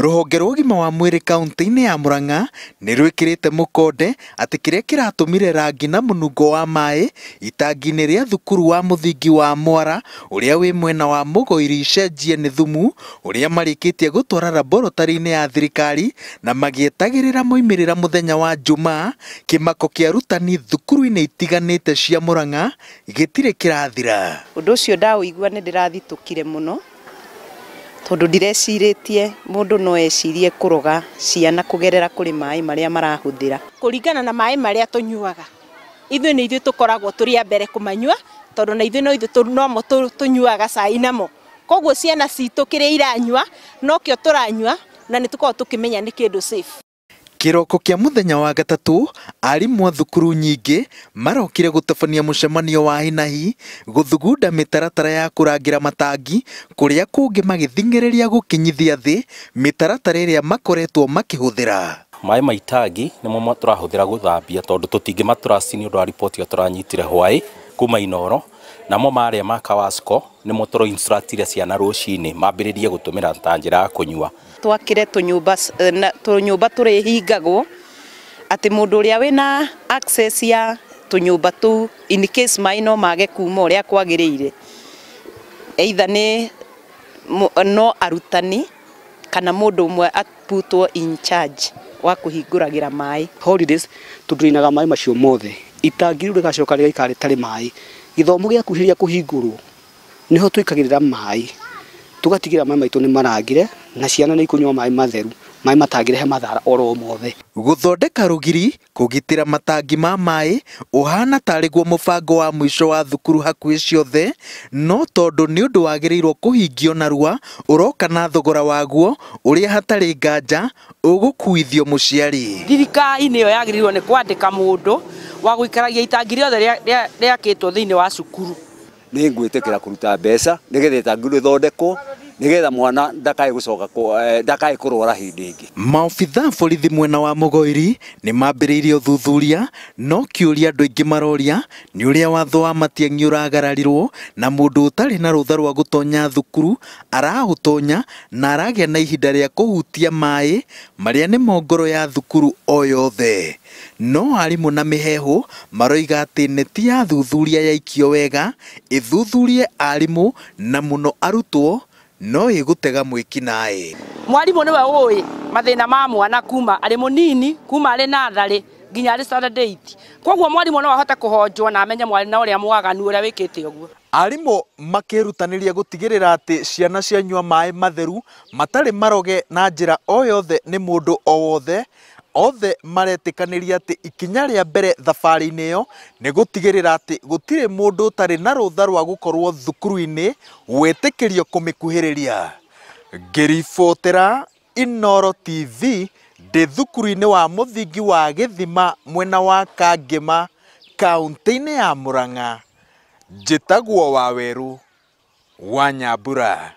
Rũhonge rwa ũgima wa mwĩrĩ kaunti-inĩ ya Murang'a nĩ rwĩkĩrĩte mũkonde atĩ kĩrĩa kĩratũmire rangi na mũnungo wa maĩ itangi-inĩ rĩa thukuru wa mũthingi wa Mwara ũrĩa wĩ mwena wa Mũgoiri icenjie nĩ thumu ũrĩa marĩkĩtie gũtwara laboratory-inĩ ya thirikari na magĩetagĩrĩra moimĩrĩra mũthenya wa Jumaa. Kĩmako kĩa arutani thukuru-inĩ itiganĩte cia Murang'a gĩtirĩ kĩrathira. Ũndũ ũcio ndaũigua nĩ ndĩrathitũkire mũno tondũ ndirecirĩtie mũndũ no ecirie kũroga ciana kũgerera kũrĩ maĩ marĩa marahũthĩra. Kũringana na maĩ marĩa tũnyuaga, ithuĩ nĩ ithuĩ tũkoragwo tũrĩ a mbere kũmanyua tondũ na ithuĩ no ithuĩ nomo tũnyuaga cai namo, koguo ciana citũ kĩrĩa iranyua nokĩo tũranyua na nĩ tũkoragwo tũkĩmenya nĩ kĩndũ safe. Kĩroko kĩa mũthenya wa gatatũ, arimũ a thukuru nyingĩ marokire gũtabania mũcemanio wa hinahi gũthugunda mĩtaratara ya kũrangĩra matangi kũrĩa kũngĩ magĩthing'ĩrĩria gũkinyithia thĩ mĩtaratara ĩrĩa makoretwo makĩhũthĩra. Maĩ ma itangi nĩmo tũrahũthĩra gũthambia tondũ tũtingĩmatrust nĩ ũndũ wa riboti ĩyo tũranyitire hwaĩ kuma Inooro, namo marĩa ma Kawasco nĩmo tũro instructire ciana rũcinĩ mambĩrĩrie gũtũmĩra ta njĩra ya kũnyua. Twakire tũnyũmba tũrĩhingagwo atĩ mũndũ ũrĩa wĩna access ya tũnyũmba tũu in case maĩ no mage kuma ũrĩa kwagĩrĩire, either nĩ no arutani kana mũndũ ũmwe aputwo in charge wa kũhingũragĩra maĩ. Holidays tũdrainaga maĩ macio mothe, itangi rĩu rĩgacoka rĩgaikara rĩtarĩ maĩ. Gĩthomo gĩakuhĩrĩria kũhingũrwo nĩho twĩkagĩrĩra maĩ, tũgatigĩrĩra maĩ maitũ nĩ marangĩre na ciana nĩ ikũnyua maĩ matheru, maĩ matangĩrehe mathara oro mothe. Gũthondeka rũgiri kũgitĩra matangi ma maĩ ũhana tarĩ guo mũbango wa mũico wa thukuru hakuhĩ ciothe, no tondũ nĩ ũndũ wagĩrĩirwo kũhingio narua ũroka na thogora waguo ũrĩa hatarĩ nganja ũgũkuithio mũciari. Thirikari nĩyo yagĩrĩirwo nĩ kwandĩka mũndũ wa gũikaragia itangi rĩothe rĩakĩtwo thĩinĩ wa cukuru. Nĩ ngwĩtĩkĩra kũruta mbeca nĩgetha itangi rĩthondekwo nĩgetha mwana ndakae gũcoka ndakae kũrwara hĩndĩ ĩngĩ. Maobitha borithi mwena wa Mũgoiri nĩ mambĩrĩirie ũthuthuria, no kĩũria andũ aingĩ maroria nĩ ũrĩa watho wa Matiang'i ũragararirwo na mũndũ ũtarĩ na rũtha rwa gũtonya thukuru araũtonya na aragĩa na ihinda rĩa kũhutia maĩ marĩa nĩmo ngoro ya thukuru o yothe. No arimũ na mĩheehũ maroiga atĩ neti ya thuthuria yaikio wega ĩthuthurie arimũ na mũno arutwo no ĩgũtega mwĩkinaĩ. Mwarimũ nĩwe ũĩ mathĩna ma mwana kuma arĩ mũnini, kuma arĩ natharĩ nginya arĩ standard 8. Koguo mwarimũ no ahote kũhonjwo na amenye mwana ũrĩa mwaganu ũrĩa wĩkĩte ũguo. Arimũ makĩrutanĩria gũtigĩrĩra atĩ ciana cianyua maĩ matheru matarĩ maroge na njĩra o yothe nĩ mũndũ o wothe, othe maretĩkanĩria atĩ ikinya rĩa mbere thabarĩ-inĩ ĩyo nĩ gũtigĩrĩra atĩ gũtirĩ mũndũ ũtarĩ na rũtha rwa gũkorwo thukuru-inĩ wĩtĩkĩrio kũmĩkuhĩrĩria. Ngĩribotera Inooro TV ndĩ thukuru-inĩ wa mũthingi wa Gĩthima mwena wa Kangema kaunti-inĩ ya Murang'a, njĩtagwo Wawerũ wa Nyambura.